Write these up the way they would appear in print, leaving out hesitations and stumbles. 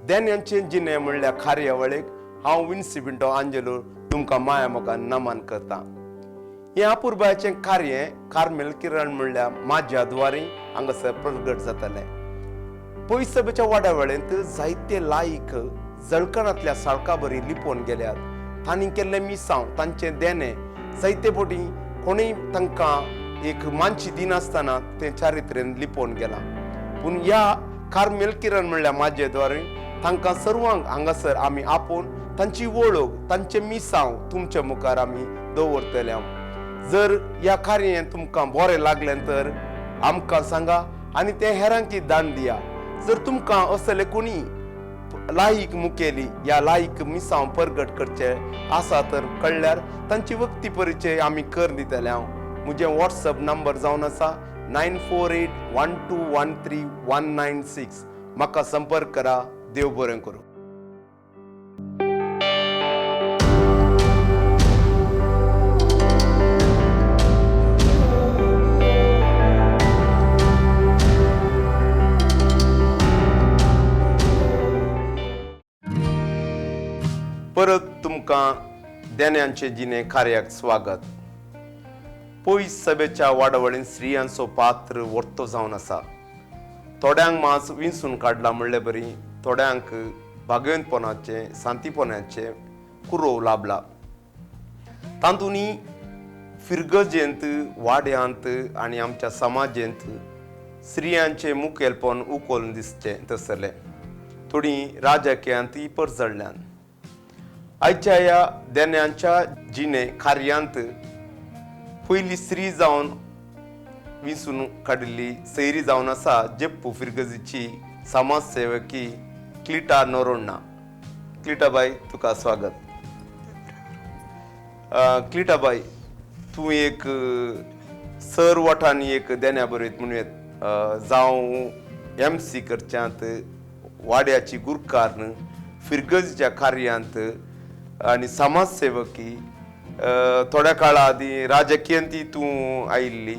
देण्यांचें जिणें म्हणल्यार कार्यावळीक हांव विन्सी पिंटो आंजेलो तुमकां माया मोगान नमन करता. हें अपुरबायेचें कार्य कार्मेल किरण म्हणल्यार म्हाज्या द्वारे हांगासर प्रगट जातलें. पयस सभेच्या वाड्या वेळेंत जायते लायक जळकणांतल्या साळका बरी लिपोवन गेल्यात. तांणी केल्लें मिसांव, तांचें देणें जायते फावटी कोणूय तांकां एक मानशी दिनासतना तें चारित्र्यान लिपोवन गेलां. पूण ह्या कार्मेल किरण म्हणल्यार म्हाजे द्वारे तांकां सर्वांक हांगासर आमी आपोवन तांची वळख, तांचें मिसांव तुमच्या मुखार आमी दवरतले. जर ह्या कार्यान तुमकां बरें लागलें तर आमकां सांगा आनी तें हेरांकी दान दिया. जर तुमकां असले कोणी लायक मुखेली ह्या लायक मिसांव परगट करचे आसा तर कळ्ळ्यार तांची वक्ती परिचय आमी कर दितले. हांव म्हजें वॉट्सएप नंबर जावन आसा 948 12 13 196. म्हाका संपर्क करा. देव बरें करूं. परत तुमकां देण्यांचे जिणे कार्याक स्वागत. पयस सभेच्या वाडावळीन स्त्रियांचो पात्र वर्तो जावन आसा. थोड्यांक मास विंचून काडला म्हणले बरी, थोड्यांक भागेवंतपणाचें शांतीपणाचें कुरोव लाभला. तातूंनी फिरगजेंत, वाड्यांत आनी आमच्या समाजेंत स्त्रियांचें मुखेलपण उखलून दिसचें तसलें थोडीं राजकीयांतय परजळ्ळ्यान. आयच्या ह्या देण्यांच्या जिणे कार्यांत पयली स्त्री जावन विंचून काडिल्ली सैरी जावन आसा जेप्पू फिरगजीची समाजसेवकी क्लिटा नोरोण्णा. क्लिटाबाय, तुका स्वागत. क्लिटाबाय, तूं एक सर वटांनी एक देण्या बरयत म्हणूं येत, जावं एम सी करच्यांत, वाड्याची गुरकार, फिरगजीच्या कार्यांत आनी समाजसेवकी. थोड्या काळा आदीं राजकीयांतय तूं आयिल्ली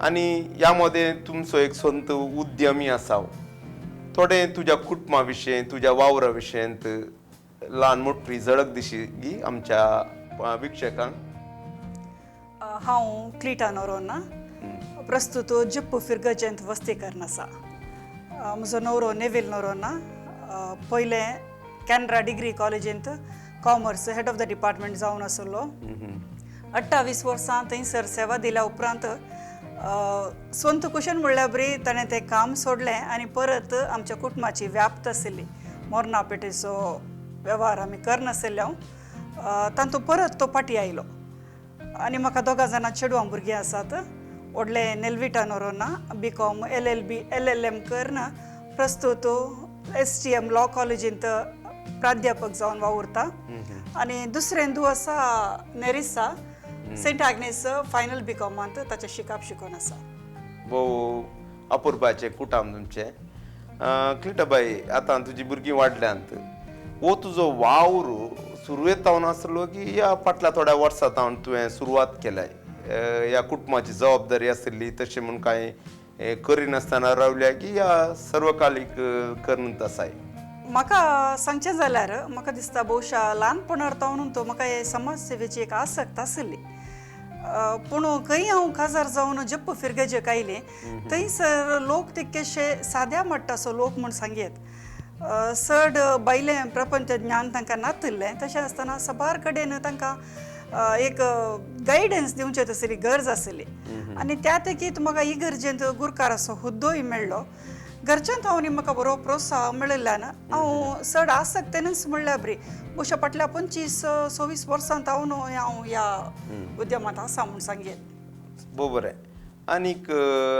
आनी ह्या मदें तुमचो एक संत उद्यमी आसा. थोडें तुज्या कुटुंबा विशयी, तुज्या वावरा विशयांत ल्हान मोठी झळक दिशी गी आमच्या वीक्षकांक. हांव क्लिटा नोरोना, प्रस्तुत जप्पू फिरगजेंत वस्ती करून आसा. म्हजो नवरो नेवील नोरोना पयलें कॅनरा डिग्री कॉलेजींत commerce head of the department जावन आसलो. 28 वर्सां थंयसर सेवा दिल्या उपरांत स्वंत कुशन म्हणल्यार बरी ताणें तें काम सोडलें आनी परत आमच्या कुटुंबाची व्याप्त आशिल्ली मोरना पेठेचो वेव्हार आमी करनाशिल्ले. हांव तातूंत परत तो फाटीं आयलो आनी म्हाका दोगां जाणां चेडवां भुरगीं आसात. व्हडलें Nelvita Noronha B com L L B L L M करून प्रस्तूत एस टी एम लॉ कॉलेजींत प्राध्यापक जावन वावुरता आनी दुसरें धूव आसा नेरिसा, सेंट आग्नेस फायनल बी कॉमांत ताचें शिकप शिकोवन आसा. भोव अपुरबायेचें कुटाम तुमचें. क्लिटाबाई, आतां तुजी भुरगीं वाडल्यांत, हो तुजो वावर सुरवेत जावन आसलो की ह्या फाटल्या थोड्या वर्सां सावन तुवें सुरवात केल्या? ह्या कुटुंबाची जबाबदारी आशिल्ली तशें म्हूण कांय करिनासतना रावल्या की ह्या सर्वकालीक करून आसाय? म्हाका सांगचें जाल्यार म्हाका दिसता भोवशा ल्हानपणार सावन तो म्हाका हे समाजसेवेची एक आसक्त आशिल्ली. पूण खंय हांव काजार जावन जप्प फिरगजेक आयलें थंयसर लोक तितकेशे साद्या मट्टाचो लोक म्हूण सांगयेत, चड भायलें प्रपंच ज्ञान तांकां नातिल्लें. तशें आसतना सबार कडेन तांकां एक गायडन्स दिवचें तसली गरज आशिल्ली आनी त्या तेगीत म्हाका इगर्जेंत गुरकाराचो हुद्दोय मेळ्ळो. घरच्यांत हांव म्हाका बरो प्रोत्साह मेळिल्ल्यान हांव चड आसक्तेनूच म्हणल्यार बरी भोवशा फाटल्या 25-26 वर्सांत हांव न्हू हांव ह्या उद्यमांत आसा म्हूण सांगयेत. बरोबर आहे. आनीक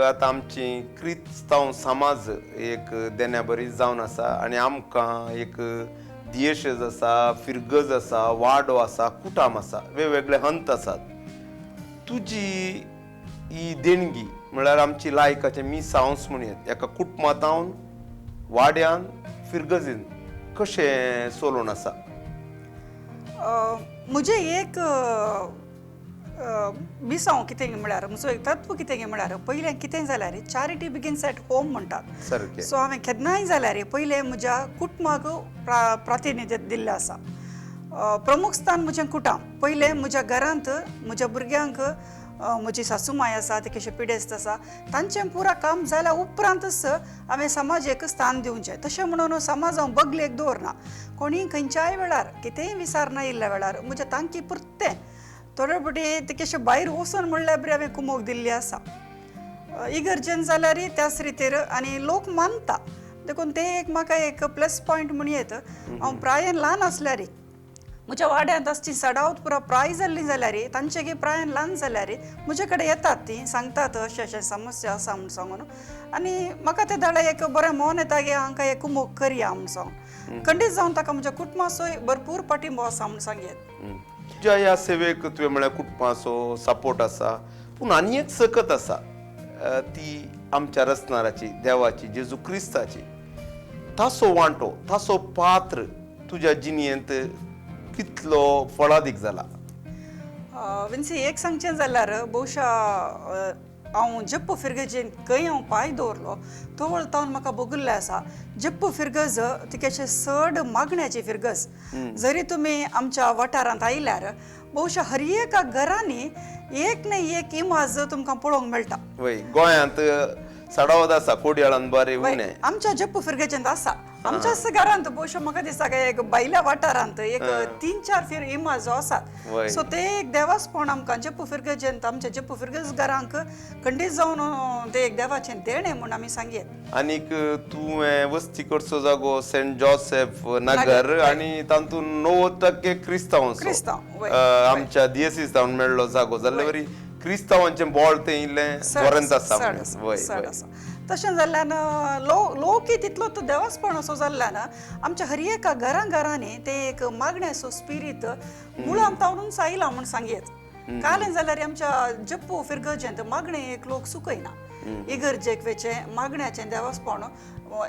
आतां आमची क्रिस्तांव समाज एक देण्या बरी जावन आसा आनी आमकां एक दियेशज आसा, फिरगज आसा, वाडो आसा, कुटाम आसा, वेगवेगळे हंत आसात. तुजी ही देणगी म्हळ्यार आमची लायकाचें मिसांवस म्हणयेत एका कुटुंबांत, वाड्यान, फिरगजीन कशें चलोवन आसा? म्हजें एक मिसांव कितें म्हळ्यार म्हजो एक तत्व कितें म्हळ्यार पयलें कितें जाल्यार चॅरिटी बिगिन्स एट होम म्हणटात. सारकें. सो हांवें केन्नाय जाल्यार पयलें म्हज्या कुटुंबाक प्रातिनिध्य दिल्लें आसा. प्रमुख स्थान म्हजें कुटाम. पयलें म्हज्या घरांत म्हज्या भुरग्यांक, म्हजी सासूमाय आसा, ती कशें पिडेस्त आसा, तांचें पुरा काम जाल्या उपरांतच हांवें समाजेक स्थान दिवचें. तशें म्हणून समाज हांव बगलेक दवरना. कोणीय खंयच्याय वेळार कितेंय विचारना येयल्ल्या वेळार म्हज्या तांकी पुरतें थोडे फावटी ते कशें भायर वचून म्हणल्यार बरी हांवें कुमोक दिल्ली आसा. इगर्जेन जाल्यार त्याच रितीर आनी लोक मानता, देखून तें एक म्हाका एक प्लस पॉयंट म्हण येत. हांव प्रायेन ल्हान आसल्यार म्हज्या वाड्यांत आसची सडावत पुरा प्राय जाल्ली जाल्यार तांचे प्रायेन ल्हान जाल्यार म्हजे कडेन येतात, ती सांगतात अशें अशें समस्या आसा म्हूण सांगून, आनी म्हाका ते दाडा एक बरें मन येता की हांकां एक कुमोक करया म्हूण सांगून. खंडीत जावन ताका म्हज्या कुटुंबाचोय भरपूर पाठिंबो आसा म्हूण सांगयेत. तुज्या ह्या सेवेक तुवें म्हळ्यार कुटुंबाचो सपोर्ट आसा, पूण आनी एक सकत आसा, ती आमच्या रचणाराची, देवाची, जेजू क्रिस्ताची. ताचो वांटो, ताचो पात्र तुज्या जिणेंत कितलो फळादीक जाला? विन्सी, एक सांगचें जाल्यार बहुशा हांव जप्पू फिरगजेन खंय हांव पांय दवरलो तवळ तावन म्हाका भोगिल्लें आसा. जप्पू फिरगज तिकेशे चड मागण्याची फिरगज. जरी तुमी आमच्या वाठारांत आयल्यार बहुशा हर एका घरांनी एक न्हय एक इमाज तुमकां पळोवंक मेळटा. वय, गोंयांत सडावत आसा, कोडयाळान बरें उणें. आमच्या जप्पू फिरगजेंत आसा. आमच्याच घरांत बहुशा म्हाका दिसता काय एक भायल्या वाठारांत एक 3-4 फिर इमाजो आसात. सो ते एक देवासपण आमकां जप्पू फिरगजेंत, आमच्या जप्पू फिरगज घरांक खंडीत जावन ते एक देवाचें देणें म्हूण आमी सांगयेत. आनीक तुवें वस्ती करचो जागो सेंट जोसेफ नगर आनी तातूंत 90% क्रिस्तांव, क्रिस्तांव आमच्या दियसीस जावन मेळ्ळो जागो जाल्ले वरी क्रिस्तांवांचें बोळ तें इल्लें बरेंच आसा. आसा तशें जाल्ल्यान लोकय तितलो तो देवासपण असो जाल्ल्यान आमच्या हर एका घरां घरांनी ते एक मागण्याचो स्पिरीत मुळांत तावनूच आयला म्हूण सांगयेत. कालें जाल्यार आमच्या जप्पू फिरगजेंत मागणें एक लोक सुकयना. इगर्जेक वेचें मागण्याचें देवासपण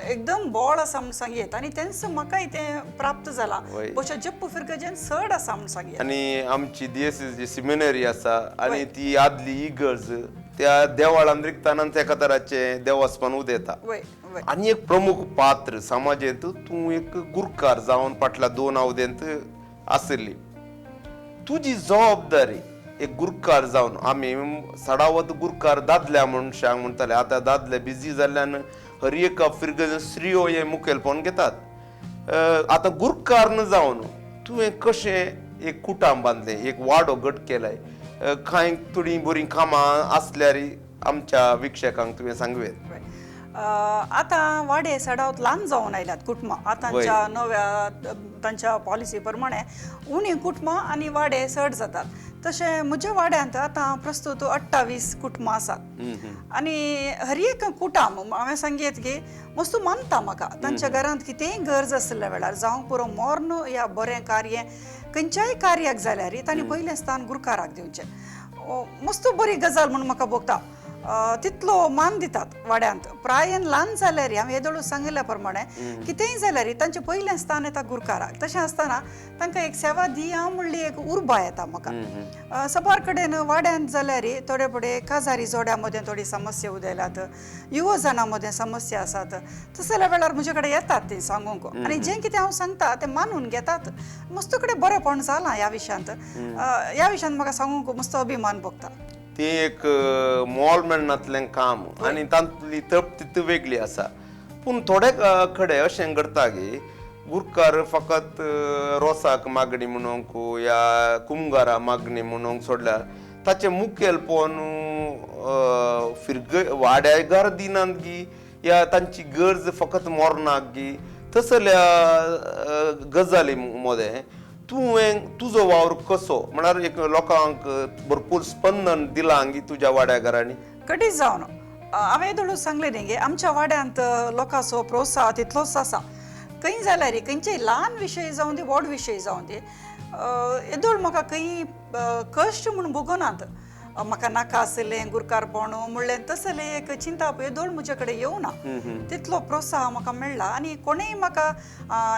एकदम बोळ आसा म्हूण सांगयेत आनी तेंच म्हाकाय तें प्राप्त जालां. बहुशा जप्पू फिरगजेन चड आसा म्हूण सांगयेत. आनी आमची दियसीस सिमिनरी आसा आनी ती आदली इगर्ज त्या देवळान रिगतानाच एका तराचें देवासपण उदेता. आनी एक प्रमुख पात्र समाजेंत तूं एक गुरकार जावन फाटल्या 2 अवधेंत आशिल्ली. तुजी जबाबदारी एक गुरकार जावन, आमी सडावत गुरकार दादल्या मनशांक म्हणटाले, आतां दादले बिजी जाल्ल्यान हर एका फिरगज स्त्रियो हे मुखेलपण घेतात. आतां गुरकार जावन तुवें कशें एक कुटाम बांदलें, एक वाडो घट केलाय, कांय थोडीं बरीं कामां आसल्यार आमच्या विक्षकांक तुवें सांगुये. आतां वाडे सडावत ल्हान जावन आयल्यात कुटुंबां. आतांच्या नव्या तांच्या पॉलिसी प्रमाणे उणी कुटुंबां आनी वाडे चड जातात. तशें म्हज्या वाड्यांत आतां प्रस्तुत 28 कुटुंबां आसात आनी हर एक कुटाम हांवें सांगयेत की मस्त मानता म्हाका. तांच्या घरांत कितेंय गरज आसल्या वेळार जावं पुरो मोर्न या बरें कार्य खंयच्याय कार्याक जाल्यार तांणी पयलें स्थान गुरकाराक दिवचें. मस्त बरी गजाल म्हूण म्हाका भोगता. तितलो मान दितात वाड्यांत. प्रायेन ल्हान जाल्यार हांवें येदोळू सांगिल्ल्या प्रमाणे कितेंय जाल्यार तांचें पयलें स्थान येता गुरकाराक. तशें आसतना तांकां एक सेवा दिया म्हणली एक उर्बा येता म्हाका. सबार कडेन वाड्यांत जाल्यार थोडे थोडे काजारी जोड्या मदें थोडी समस्या उदयल्यात, युवा जाणां मदें समस्या आसात, तसल्या वेळार म्हजे कडेन येतात ती सांगूंक आनी जें कितें हांव सांगता तें मानून घेतात. मस्त कडेन बरेंपण जालां ह्या विशयांत. ह्या विशयांत म्हाका सांगूंक मस्त अभिमान भोगता. ती एक मोल मेळनातलें काम आनी तातूंतली तृप्ती वेगळी आसा. पूण थोडे कडेन अशें घडटा की गुरकार फकत रोसाक मागणी म्हणूंक या कुमगारा मागणी म्हणूंक सोडल्यार ताचें मुखेलपण फिरग वाड्यागार दिनात गी या तांची गरज फकत मोरनाक गी तसल्या गजाली मदें तुवें तुजो वावर कसो म्हळ्यार एक लोकांक भरपूर स्पंदन दिलां गी तुज्या वाड्या घरांनी? कठीण जावन हांवें येदोळू सांगलें न्ही गे आमच्या वाड्यांत लोकांचो प्रोत्साह तितलोच आसा. खंय जाल्यार खंयचेय ल्हान विशय जावं दी व्हड विशय जावं दी येदोळ म्हाका खंय कश्ट म्हूण भोगनात. म्हाका नाका आसलें गुरकारपण म्हणलें तसलें एक चिंताप येदोळ म्हजे कडेन येवना. तितलो प्रोत्साह म्हाका मेळ्ळा आनी कोणेय म्हाका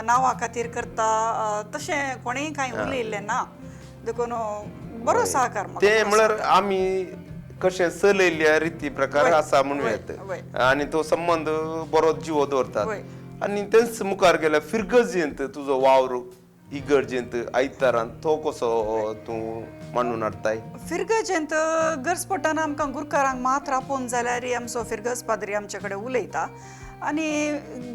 नांवा खातीर करता तशें कोणेय कांय उलयल्लें ना. देखून बरो सहकार ते म्हळ्यार आमी कशें चलयल्ल्या रिती प्रकार आसा म्हणूं येता आनी तो संबंद बरो जिवो दवरतात. आनी तेंच मुखार गेल्यार फिरगर्जेंत तुजो वावर इगर्जेंत आयतारान तो कसो तूं मांडून हाडटाय? फिरगर्जेंत गरज पडटना आमकां गुरकारांक मात्र आपोवन जाल्यार आमचो फिरगर्ज पाद्री आमचे कडेन उलयता आनी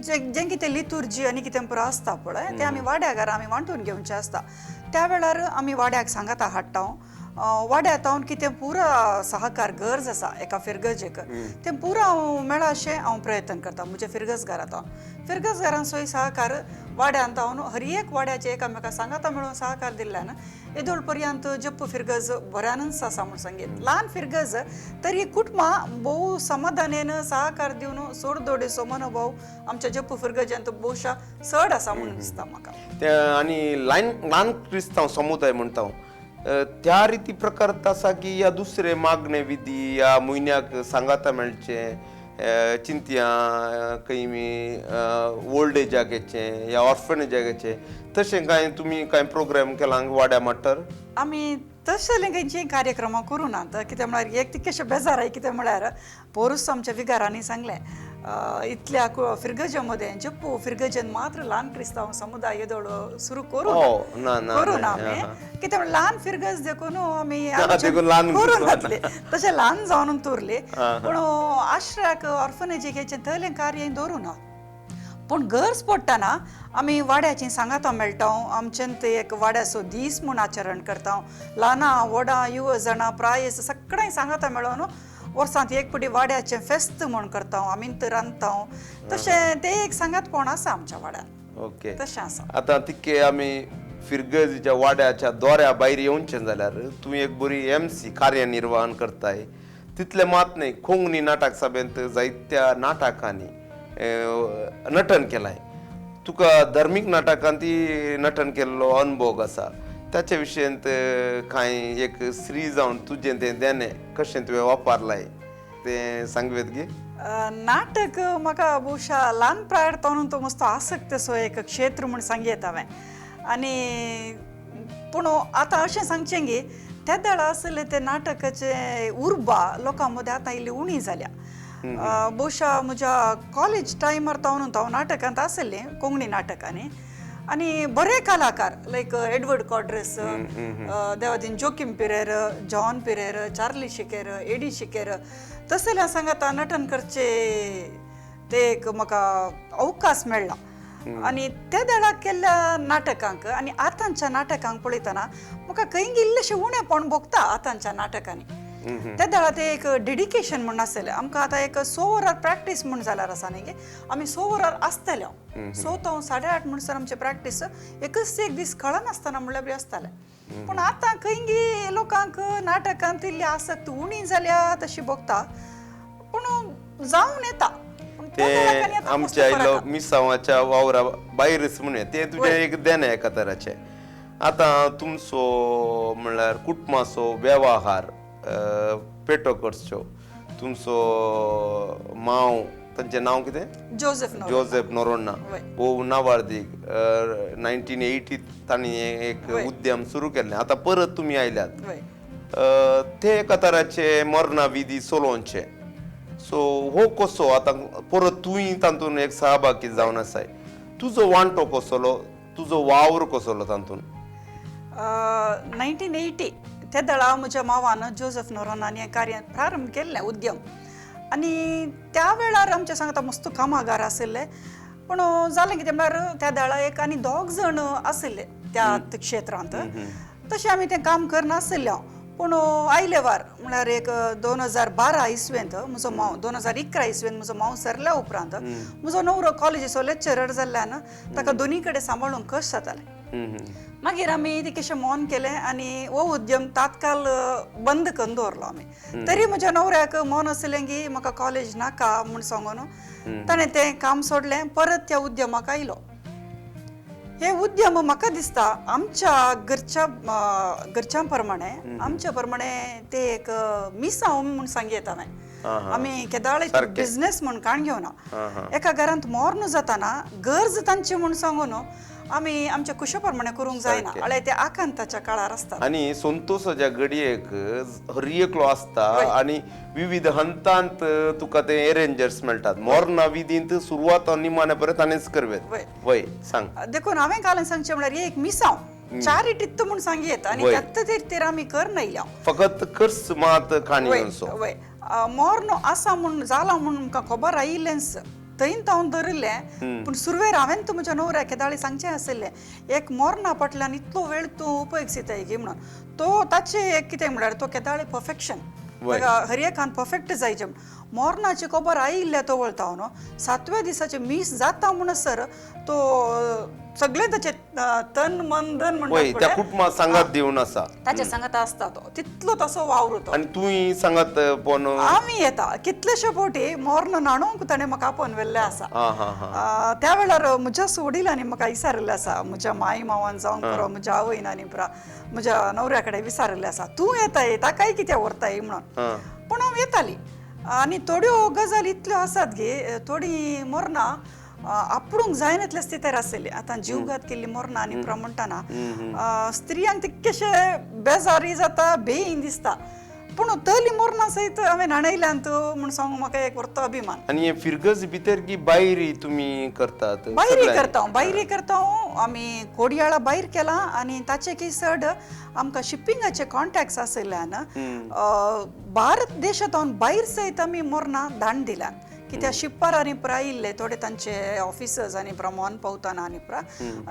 जें कितें लितुर्जी आनी कितें पुरो आसता पळय तें आमी वाड्या घरा आमी वांटून घेवचें आसता. त्या वेळार आमी वाड्याक सांगाता हाडटा, वाड्या तावन कितें पुरा सहकार गरज आसा एका फिरगर्जेक तें पुरा हांव मेळा अशें हांव प्रयत्न करता म्हज्या फिरगर्ज घरांत. फिरगर्ज घरांचोय सहकार वाड्यांत हांव हर एक वाड्याचे एकामेका सांगाता मेळून सहकार दिल्ल्यान येदोळ पर्यंत जप्प फिरगर्ज बऱ्यानच आसा म्हूण सांगीत. ल्हान फिरगर्ज तरी कुटुंबां भोव समाधानेन सहकार दिवन सोडदोडेचो मनोभाव आमच्या जप्प फिरगर्जांत भोवशा चड आसा म्हणून दिसता म्हाका. आनी ल्हान क्रिस्तांव समुदाय म्हणटा त्या रिती प्रकार आसा की या दुसरे मागणे विधी या म्हयन्याक सांगाता मेळचें चिंतया खंय ओल्ड एजाक येचें या ऑर्फनेजाक येचें तशें कांय तुमी कांय प्रोग्राम केला वाड्या माट्टर? आमी तशें खंयचीं कार्यक्रमां करूं नात, कितें म्हळ्यार एक तितकेशें बेजाराय, कितें म्हळ्यार पोरूस आमच्या विगारांनी सांगलें इतल्या फिरगर्जे मदें जप्पू फिरगर्जेन मात्र ल्हान क्रिस्तांव समुदाय येदोळ सुरू करूं करूं ना आमी, कितें म्हळ्यार ल्हान फिरगर्ज देखून आमी करूं नासले, तशें ल्हान जावन उरले. पूण आश्रयाक ऑर्फनेजीक हेचें थंयलें कार्य दवरूं ना, पूण गरज पडटना आमी वाड्याची सांगातां मेळटा, आमच्यान एक वाड्याचो दीस म्हूण आचरण करता, ल्हानां व्हडां युव जाणां प्रायस सगळ्यांक सांगातां मेळोन वर्सांत एक पटी वाड्याचें फेस्त म्हूण करता, आमी रांदता, तशें तें एक सांगातपण आसा आमच्या वाड्यान. ओके, तशें आसा. आतां तितके आमी फिरगर्जीच्या वाड्याच्या दोऱ्या भायर येवचें जाल्यार तूं एक बरी एमसी कार्यनिर्वाहन करताय, तितलें मात न्हय कोंकणी नाटक सभेंत जायत्या नाटकांनी नटन केलाय, तुका धार्मीक नाटकांत नटन केल्लो अनुभव आसा, ताच्या विशयांत कांय एक स्त्री जावन तुजें तें देणें कशें तुवें वापरलाय तें सांगूं गे? नाटक म्हाका बहुशा ल्हान प्रायर तावन तो मस्तो आसक्तसो एक क्षेत्र म्हूण सांगयेत हांवें. आनी पूण आतां अशें सांगचें गी त्या वेळार आसलें तें नाटकाचें उर्बा लोकां मदें आतां इल्ली उणी जाल्या. बहुशा म्हज्या कॉलेज टायमार तावन हांव नाटकांत आसलें कोंकणी नाटकांनी, आनी बरे कलाकार लायक एडवर्ड कॉड्रेस, देवादीन जोकीम पिरेर, जॉन पिरेर, चार्ली शिकेर, एडी शिकेर तसल्या सांगाता नटन करचे ते एक म्हाका अवकाश मेळ्ळा. आनी त्या वेळार केल्ल्या नाटकांक आनी आतांच्या नाटकांक पळयतना म्हाका खंय इल्लेशें उणेपण भोगता आतांच्या नाटकांनी. त्या वेळार ते एक डेडिकेशन म्हूण आसलें आमकां. आतां एक 6 वरार प्रॅक्टीस म्हूण जाल्यार आसा न्ही, आमी 6 वरार आसतले, 6 तो 8:30 म्हणसर आमचें प्रॅक्टीस एकच एक दीस कळनासतना म्हणल्यार बी आसतालें. पूण आतां खंय गी लोकांक नाटकांत इल्ली आसक्त उणी जाल्या तशी भोगता, पूण जावन येता. ते आमच्या इल्लो मिसांवाच्या वावरा भायरच म्हणूया, तें तुजें एक देणें एका तराचें. आतां तुमचो म्हणल्यार कुटुंबाचो वेव्हार पेटो करच्यो, तुमचो मांव तांचें नांव कितें? जोसेफ जोसेफ नोरोन्हा, भोव नावार्दीक. 1980 तांणी एक उद्यम सुरू केल्लें, आतां परत तुमी आयल्यात. ते एका तराचे मरणा विधी चलोवचे, सो हो कसो आतां परत तूंय तातूंत एक सहभागी जावन आसाय, तुजो वांटो कसलो, तुजो वावर कसलो तातूंत? 1980 त्या वेळार म्हज्या मावान जोसेफ नोरोन्हान हें कार्य प्रारंभ केल्लें उद्यम, आनी त्या वेळार आमच्या सांगता मस्त कामागार आशिल्ले. पूण जालें कितें म्हळ्यार त्या वेळार एक आनी दोग जाण आशिल्ले त्या क्षेत्रांत, तशें आमी तें काम करनाशिल्लें. पूण आयले वार म्हळ्यार एक 2012 इसवेंत म्हजो मांव, 2011 इसवेंत म्हजो मांव सरल्या उपरांत म्हजो नवरो कॉलेजीचो लेक्चरर जाल्ल्यान ताका दोनी कडेन सांबाळूंक कश्ट जातालें. मागीर आमी तितकेशें मौन केलें आनी हो उद्यम तात्काळ बंद करून दवरलो आमी. तरी म्हज्या नवऱ्याक मौन आसलें की म्हाका कॉलेज नाका म्हूण सांगून ताणें तें काम सोडलें, परत त्या उद्यमाक आयलो. हे उद्यम म्हाका दिसता आमच्या घरच्या घरच्यां प्रमाणे आमच्या प्रमाणे ते एक मिसांव म्हूण सांगयेत हांवें. आमी केदाळ बिजनेस म्हूण काण घेवना, एका घरांत मोर्न जाताना गरज तांची म्हूण सांगून आमी आमच्या कुशा प्रमाणे करूंक जायना, हळ्या ते आकांताच्या काळार आसतात. आनी संतोषाच्या घडयेक हर एकलो आसता आनी विविध हंतांत तुका ते एरेंजर्स मेळटात. मोरना विधींत सुरवात निमाण्या परत ताणेंच करवेत. वय सांग. देखून हांवें काल सांगचें म्हळ्यार एक मिसांव चॅरिटी म्हूण सांगयेत आनी त्याच तेर आमी कर नायल्या फकत खर्च मात काणी. वय मोर्नो आसा म्हूण जाला म्हूण आमकां खबर आयिल्लेंच, थंय हांव धरिल्लें. पूण सुरवेर हांवें तूं म्हज्या न्हवऱ्याक केदाळी सांगचें आशिल्लें एक मोरना फाटल्यान इतलो वेळ तूं उपयोग दिताय गी म्हणून. तो ताचें एक कितें म्हळ्यार तो केदाळी परफेक्शन ताका हर एकान परफेक्ट जायचें. मोरनाची खबर आयिल्ल्या तो वळता न्हू सातव्या दिसाचें मीस जाता म्हणसर तो सगळें ताचें तन मन धन म्हणटा कुटुंबा सांगात दिवन आसा, ताचे सांगात आसता तो तितलो तसो वावर. आनी तूंय सांगात पोन आमी येता कितलेशे फावटी मोर्न न्हाणोवंक ताणें म्हाका आपोवन व्हेल्लें आसा. त्या वेळार म्हज्याच वडिलांनी म्हाका विचारिल्लें आसा, म्हज्या माय मावान जावंक पुरो, म्हज्या आवयन आनी पुरा म्हज्या न्हवऱ्या कडेन विचारिल्लें आसा तूं येताय ताकाय कितें व्हरताय म्हणून. पूण हांव येताली. आनी थोड्यो गजाली इतल्यो आसात गे, थोडीं मोरनां आपडूंक जायनातले स्थितीर आसली. आतां जीवघात केल्ली मोरनां आनी पुरा म्हणटाना स्त्रियांक तितकेशे बेजारी जाता, बेयीन दिसता. पूण तली मोरनां सयत हांवें न्हाणयल्यान म्हूण सांगू म्हाका एक व्हडलो अभिमान. आनी फिरगज भितर की बायरी तुमी करतात? बायरी करता, बायरी करता आमी. कोडयाळा भायर केला आनी ताचे की चड आमकां शिपिंगाचे कॉन्टॅक्ट्स आशिल्ल्यान भारत देशांत भायर सयत आमी मोरनां दाण दिल्यान. कित्याक शिप्पार आनी पुरा आयिल्ले थोडे तांचे ऑफिसर्स आनी पुरा मोहन पावताना आनी पुरा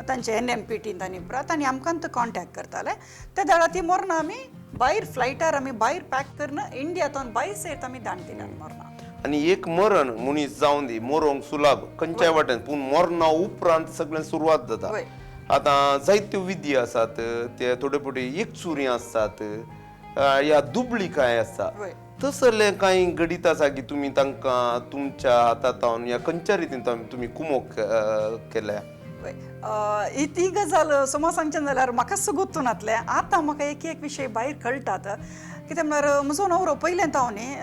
तांचे NMPT आनी पुरा तांणी आमकां कॉन्टॅक्ट करताले. त्या वेळार ती मोरनां आमी भायर फ्लायटार आमी भायर पॅक करून इंडियांतून भायर सयत आमी दाण दिल्यान मोरनां. आनी एक मरण मनीस जावन दी मरोंक सुलाभ खंयच्याय वाटेन, पूण मरणा उपरांत सगळें सुरवात जाता. आतां जायत्यो विधी आसात, ते थोडे फावटी एकचुरी आसतात या दुबळी कांय आसता, तसलें कांय घडीत आसा की तुमी तांकां तुमच्या हातांत या खंयच्या रितीन तुमी कुमोक केल्या? ती गजाल समज सांगचें जाल्यार म्हाका गुत्तू नातलें. आतां म्हाका एक एक विशय भायर कळटात. कितें म्हळ्यार म्हजो न्हवरो पयलें हांव न्ही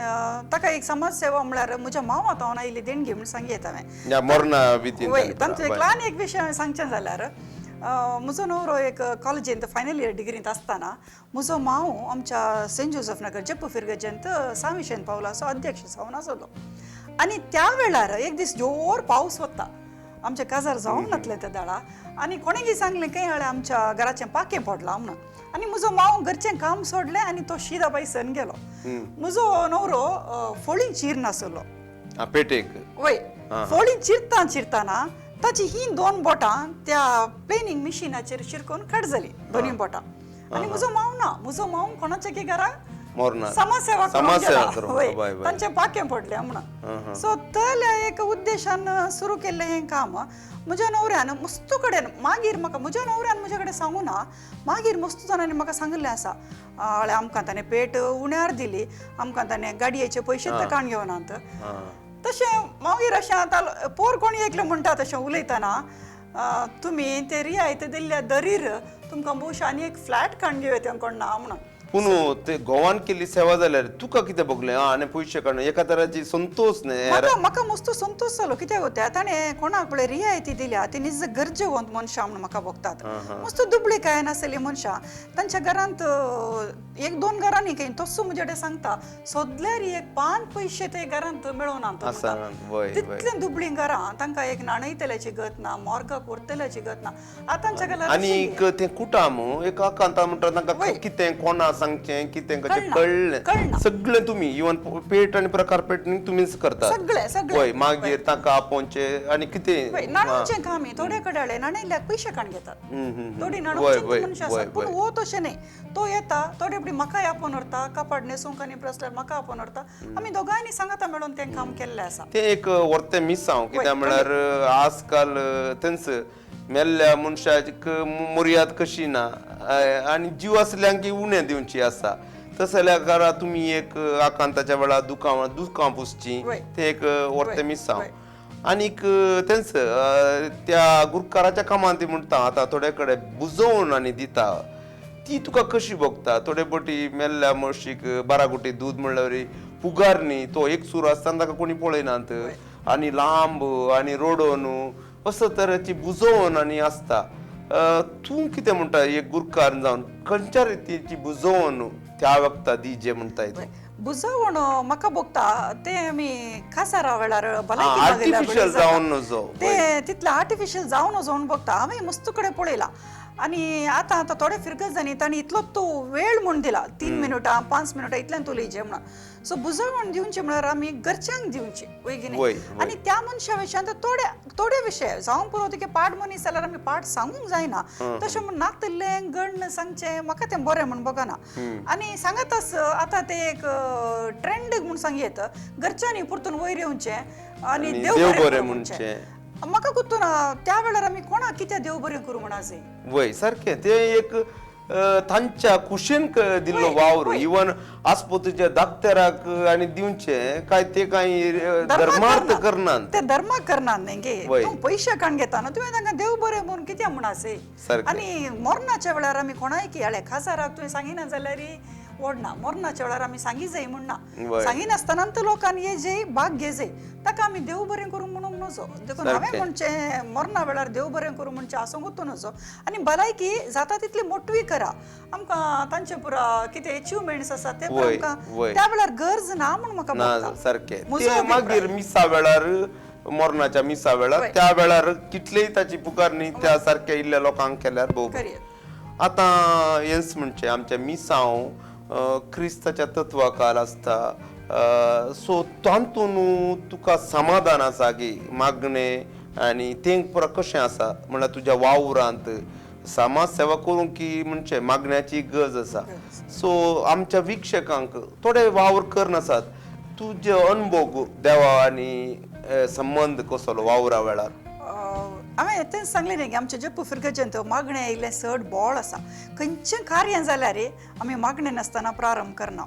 ताका एक समाज सेवा म्हळ्यार म्हज्या मावा हांव आयिल्ली देणगी म्हूण सांगयेत हांवें. वय तांचो एक ल्हान एक विशय हांवें सांगचें जाल्यार म्हजो न्हवरो एक कॉलेजींत फायनल इयर डिग्रींत आसतना म्हजो माव आमच्या सेंट जोजफ नगर जप्पू फिरगजेंत साविशेन पावलाचो अध्यक्ष जावन आसलो. आनी त्या वेळार एक दीस जोर पावस वता, आमचें काजार जावंक नातलें त्या दाळा, आनी कोणें सांगलें खंय हाळें आमच्या घराचें पाखें पडलां म्हणून. आनी म्हजो माव घरचें काम सोडलें आनी तो शिदा बायसन गेलो. म्हजो न्हवरो फोळी चीर नासलो पेटेक. वय फोळी चिरता चिरताना ताची ही दोन बोटां त्या प्लेनिंग मिशिनाचेर शिरकून कट जाली, दोनूय बोटां. आनी म्हजो माव ना, म्हजो माव कोणाच्या की घरा समाजसेवा करूंक तांचें पाखें पडलें म्हणून. सो तल्या एक उद्देशान सुरू केल्लें हें काम म्हज्या न्हवऱ्यान मस्तू कडेन मागीर म्हाका म्हज्या न्हवऱ्यान म्हज्या कडेन सांगू ना, मागीर मस्तू जाणांनी म्हाका सांगिल्लें आसा हळ्या आमकां ताणें पेट उण्यार दिली, आमकां ताणें गाडयेचे पयशे तर काण घेवनात. तशें मागीर अशें आतां पोर कोण एकलें म्हणटा तशें उलयतना तुमी ते रियायत दिल्ल्या दरीर तुमकां भोवशा आनी एक फ्लॅट काण घेवं येता कोण ना म्हणून. पूण ते गोवान केल्ली सेवा जाल्यार तुका कितें भोगलें आनी पयशे काडून एका तराची संतोष न्ही? म्हाका मस्त संतोष जालो. कित्याक होत्या ताणें कोणाक पळय रियायती दिल्या ती निज गरजेवंत मनशां म्हूण म्हाका भोगतात. मस्त दुबळी काय नासली मनशां तांच्या घरांत एक दोन घरांनी खंय तसो म्हजे कडेन सांगता सोदल्यार एक 5 पयशे ते घरांत मेळोना, तितलें दुबळीं घरां, तांकां एक न्हाणयतल्याची गत ना, मोर्गाक व्हरतल्याची गत ना. आतांच्या घरांत आनी तें कुटाम एक आकांता म्हणटा तांकां कितें कोणा सांगचें कितें कशें कळ्ळें सगळें तुमी इवन पेट आनी प्रकार पेट तुमीच करतात सगळें सगळें. वय मागीर तांकां आपोवचें आनी कितें न्हाणोवचें काम थोडे कडेन न्हाणयल्याक पयशे काण घेतात, थोडी न्हाणोवचीं मनशां आसात. पूण हो तशें न्ही, तो येता थोडे फावटी म्हाकाय आपोवन व्हरता, कापड न्हेसूंक आनी प्रसल्यार म्हाका आपोवन व्हरता. आमी दोगांयनी सांगाता मेळून तें काम केल्लें आसा. तें एक व्हरतें मिसांव कित्याक म्हळ्यार आजकाल तेंच मेल्ल्या मनशाक मर्याद कशी ना आनी जीव आसल्यांक उणें दिवची आसा. तशें जाल्यार घरा तुमी एक आकांताच्या वेळार दुकां दुकां पुसचीं तें एक व्हरतें मिसांव. आनीक तेंच त्या गुरकाराच्या कामांत ती म्हणटा आतां थोडे कडेन बुजोवन आनी दिता ती तुका कशी भोगता? थोडे फावटी मेल्ल्या म्हशीक 12 गुटी दूद म्हणल्यार पुगार न्ही, तो एक सूर आसतना ताका कोणी पळयनात आनी लांब आनी रोडोन असो तरेची बुजोवन आनी आसता. तूं कितें म्हणटा, एक गुरकार जावन खंयच्या रितीची बुजोवन त्या वखता दिजे म्हणटाय तूं? बुजवण म्हाका भोगता ते आमी कासारा वेळार भलायकी आर्टिफिशियल जावन नजो, ते तितलें आर्टिफिशियल जावन नजो म्हूण भोगता. हांवें मस्त कडेन पळयलां आनी आतां आतां थोडे फिरगजांनी तांणी इतलो तो वेळ म्हूण दिला, 3 मिनटां 5 मिनटां इतल्यान उलयचें म्हणून. सो बुजवण दिवचें म्हळ्यार आमी घरच्यांक दिवचें, वय की न्ही? आनी त्या मनशा विशयान थोडे थोडे विशय जावं पुरो, तुगे पाड मनीस जाल्यार आमी पाठ सांगूंक जायना, तशें म्हूण नातल्लें गण्ण सांगचें म्हाका तें बरें म्हूण बगना. आनी सांगताच आतां तें एक ट्रेंड म्हूण सांगयेत, घरच्यांनी परतून वयर येवचें आनी देव बरें म्हणचें. म्हाका गुत्तून त्या वेळार आमी कोणाक कित्याक देव बरें करूं म्हण आसय? वय सारकें, तें एक तांच्या कुशीन दिल्लो वावर, इवन आस्पतीच्या दाक्तेराक आनी दिवचें काय ते कांय धर्मार्थ करनात, ते धर्माक करनात न्ही गे. तूं पयशे काण घेता न्हू, तुवें तांकां देव बरें म्हणून कित्याक म्हण आसय? आनी मरणाच्या वेळार आमी कोणाय की हाडे खासाराक तुवें सांगिना जाल्यार ओडना, मरणाच्या वेळार आमी सांगी जाय म्हण ना, सांगिनासतना तर लोकांनी ये जे भाग घे जाय, ताका आमी देव बरें करूं म्हणूंक नजो. देखून हांवें म्हणचें मरणा वेळार देव बरें करूं म्हणचें आसूंकूच नजो. आनी भलायकी जाता तितली मोटवी करा, आमकां तांचे पुरा कितें एचिवमेंट्स आसा ते आमकां त्या वेळार गरज ना म्हूण म्हाका सारकें. मागीर मिसा वेळार, मरणाच्या मिसा वेळार त्या वेळार कितलेय ताची पुकारणी त्या सारक्या इल्ल्या लोकांक केल्यार भोव. आतां हेंच म्हणचें आमच्या मिसांव क्रिस्ताच्या तत्वाकाल आसता, सो तातूंत तुका समाधान आसा की मागणें आनी तें पुरा कशें आसा म्हणल्यार तुज्या वावरांत समाज सेवा करूंक की म्हणचे मागण्याची गरज आसा. सो आमच्या वीक्षकांक थोडे वावर करनासात, तुजे अनुभव देवा आनी संबंद कसलो वावरा वेळार? हांवें तेंच सांगलें न्ही की आमच्या जप्पू फिरगजेंत मागणें आयिल्लें चड बोळ आसा. खंयचें कार्य जाल्यार आमी मागणें नासतना प्रारंभ करना.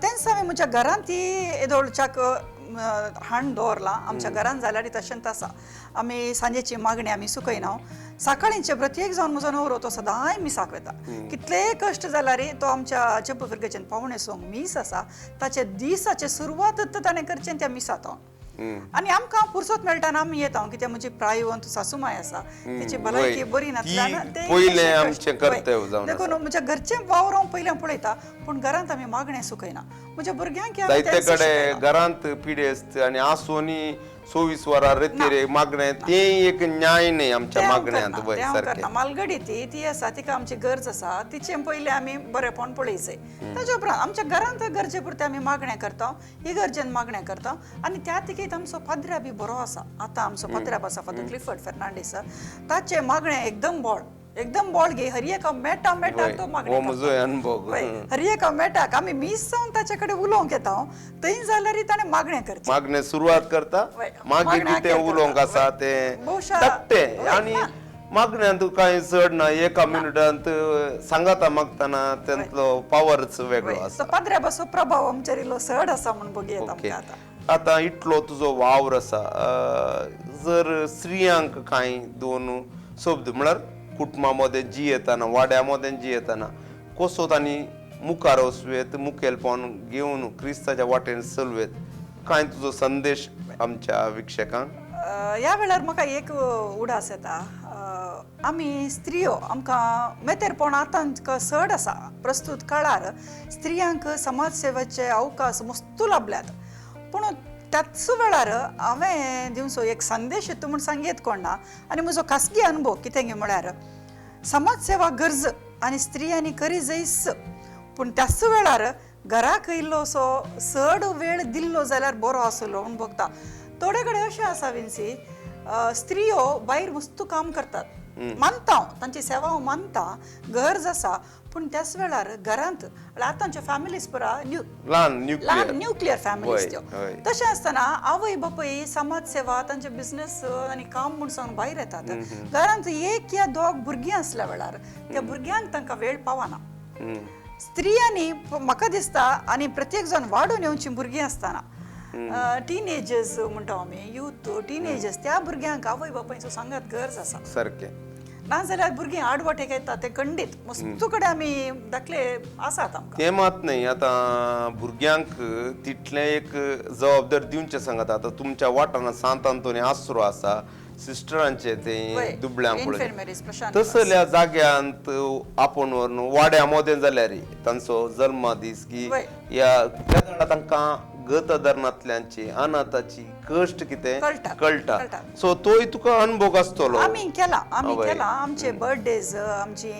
तेंच हांवें म्हज्या घरांत ती येदोळच्याक हाण दवरलां. आमच्या घरांत जाल्यार तशेंच आसा, आमी सांजेची मागणी आमी सुकयना. सकाळींचे प्रत्येक जावन म्हजो न्हवरो तो सदांय मिसाक वता, कितलेय कश्ट जाल्यार तो आमच्या जप्पू फिरगजेंत 8:45 मीस आसा, ताचे दिसाचे सुरवात ताणें करचें त्या मिसांत. आनी आमकां पुरसत मेळटा आमी येता, कित्याक म्हजी प्रायवंत सासूमाय आसा, तिची भलायकी बरी नासल्यान देखून म्हज्या घरचें वावर हांव पयलें पळयता, पूण घरांत आमी मागणें सुकयना. म्हज्या भुरग्यांक घरांत पिडेस्त आनी आसूनी 24 वरां रेतेरे मागणें तें एक न्याय न्ही आमच्या मागण्यांत. मालगडी ती ती आसा, तिका आमची गरज आसा, तिचें पयलें आमी बरेपण पळयचें. ताच्या उपरांत आमच्या घरांत गरजे पुरतें आमी मागणें करता, इगर्जेन मागणें करता. आनी त्या तिकेत आमचो पाद्र्या बी बरो आसा. आतां आमचो पाद्र्या आसा फादर क्लिफर्ड फेर्नांडीस, ताचें मागणें एकदम बोळ, एकदम बोळ गे. हर एका मेटा मेटाक तो मागणें, हर एका मेटाक आमी मीस जावन ताचे कडेन उलोवंक येता, थंय जाल्यार ताणें मागणें करचें, मागणें सुरवात करता, मागीर कितें उलोवंक आसा तें धाडटें. आनी मागण्यांत कांय चड ना, एका मिनटांत सांगाता मागतना तांतलो पावरच वेगळो आसा. पाद्र्या बासो प्रभाव आमचेर इल्लो चड आसा म्हूण बघूया आमकां. आतां आतां इतलो तुजो वावर आसा, जर स्त्रियांक कांय 2 शब्द म्हळ्यार कुटुंबा मदें जियेतना, वाड्या मदें जियेतना कसो तांणी मुखार वचुयेत, मुखेलपण घेवन क्रिस्ताच्या वाटेन चलुयेत, कांय तुजो संदेश आमच्या वीक्षकांक? ह्या वेळार म्हाका एक उडास येता, आमी स्त्रियो आमकां मेतेरपण आतां चड आसा. प्रस्तूत काळार स्त्रियांक समाज सेवेचे अवकाश मस्तू लाभल्यात, पूण त्याच वेळार हांवें दिवचो एक संदेश येता म्हूण सांगयेत कोण ना. आनी म्हजो खासगी अनुभव कितें म्हळ्यार समाज सेवा गरज आनी स्त्रियांनी करी जायच, पूण त्याच वेळार घराक इल्लो असो चड वेळ दिल्लो जाल्यार बरो आसलो म्हूण भोगता. थोडे कडेन अशें आसा विन्सी, स्त्रियो भायर मस्तू काम करतात, मानता हांव तांची सेवा हांव मानता, गरज आसा, पूण त्याच वेळार घरांत आतांच्यो फॅमिलीज पुरा ल्हान न्युक्लियर फॅमिलीज त्यो, तशें आसतना आवय बापूय समाज सेवा तांचे बिजनेस आनी काम म्हूण सांगून भायर येतात. घरांत एक या दोग भुरगीं आसल्या वेळार त्या भुरग्यांक तांकां वेळ पावना. स्त्रियांनी म्हाका दिसता आनी प्रत्येक जाण वाडून येवचीं भुरगीं आसतना टिनेजर्स म्हणटा आमी, यूथ टिनेजर्स, त्या भुरग्यांक आवय बापायचो सांगात गरज आसा सारकें. नाजाल्यार भुरगीं आडवाटेक येता ते खंडीत मस्तू कडेन आमी दाखले आसात आमकां. तें मात न्हय, आतां भुरग्यांक तितलें एक जबाबदारी दिवचें सांगता. आतां तुमच्या वाठारांत सांत आंतोनी आसरो आसा, सिस्टरांचे ते दुबळ्यांक पळय इन्फेर्मेरीज प्रशांत. तसल्या जाग्यांत आपोवन व्हरून वाड्या मोदें जाल्यार तांचो जल्मदीस की ह्या त्या वेळार तांकां गत धरणांतल्यांची अनाथाची कश्ट कितें कळटा. कळटा. कळटा. सो तोय तुका अनुभव आसतलो. आमी केला, आमी केला. आमचे बर्थडेज, आमची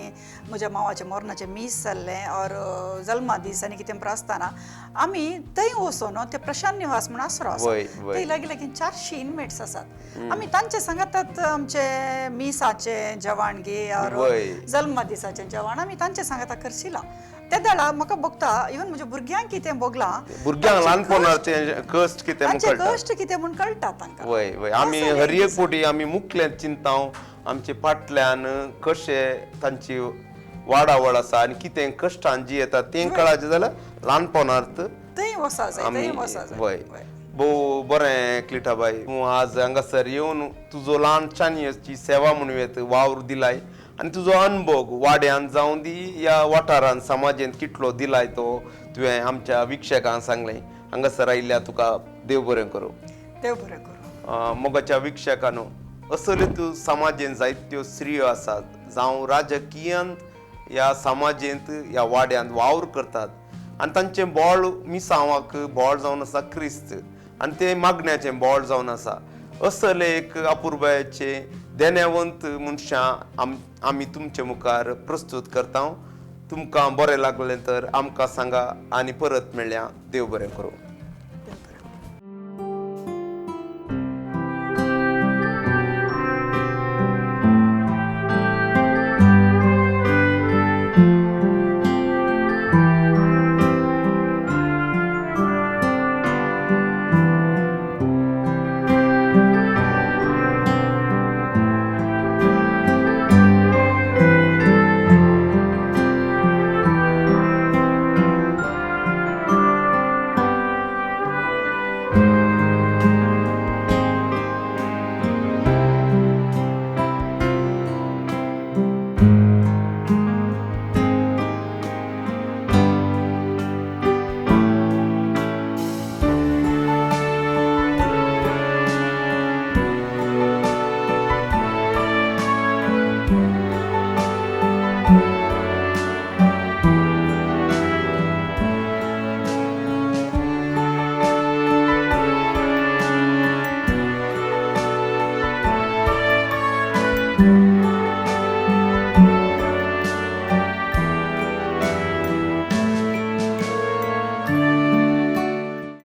म्हज्या मावाच्या मोरनाचें मीस जाल्लें ऑर जल्मा दीस आनी कितें आसतना आमी थंय वचोन, ते प्रशांत निवास म्हूण आसरो आसा, थंय लागीं लागीं 400 इनमेट्स आसात. आमी तांचे सांगातात आमचे मिसाचें जेवण गे ऑर जल्मा दिसाचें जेवण आमी तांचे सांगाता करशिला. ते वेळार म्हाका भोगता, इवन म्हज्या भुरग्यांक कितें भोगलां, भुरग्यांक ल्हानपणाचे कश्ट कितें म्हूण तांचे कळटा, कश्ट कितें म्हूण कळटा तांकां. वय वय आमी हर एक फावटी आमी मुखल्यान चिंता आमचे फाटल्यान कशे तांची वाडावळ आसा आनी कितें कश्टान जी येता तें कळाचें जाल्यार ल्हानपणार थंय वचा जाय, आमी थंय वचा जाय. वय. भोव बरें क्लिटाबाय, तूं आज हांगासर येवन तुजो ल्हान चानयेची सेवा म्हणूं येत वावर दिलाय आनी तुजो अनुभव वाड्यान जावं दी ह्या वाठारान समाजेंत कितलो दिलाय तो तुवें आमच्या विक्षकांक सांगलें. हांगासर आयिल्ल्या तुका देव बरें करूं. देव बरें करूं. मोगाच्या विक्षकांनो, असल्यो तूं समाजेंत जायत्यो स्त्रियो आसात जावं राजकीयांत ह्या समाजेंत ह्या वाड्यांत वावर करतात आनी तांचें बोळ मिसांवाक बोळ जावन आसा क्रिस्त आनी तें मागण्याचें बोळ जावन आसा. असले एक अपुरबायेचे देण्यावंत मनशां आमी तुमचे मुखार प्रस्तूत करता. तुमकां बरें लागलें तर आमकां सांगा आनी परत मेळया. देव बरें करूं.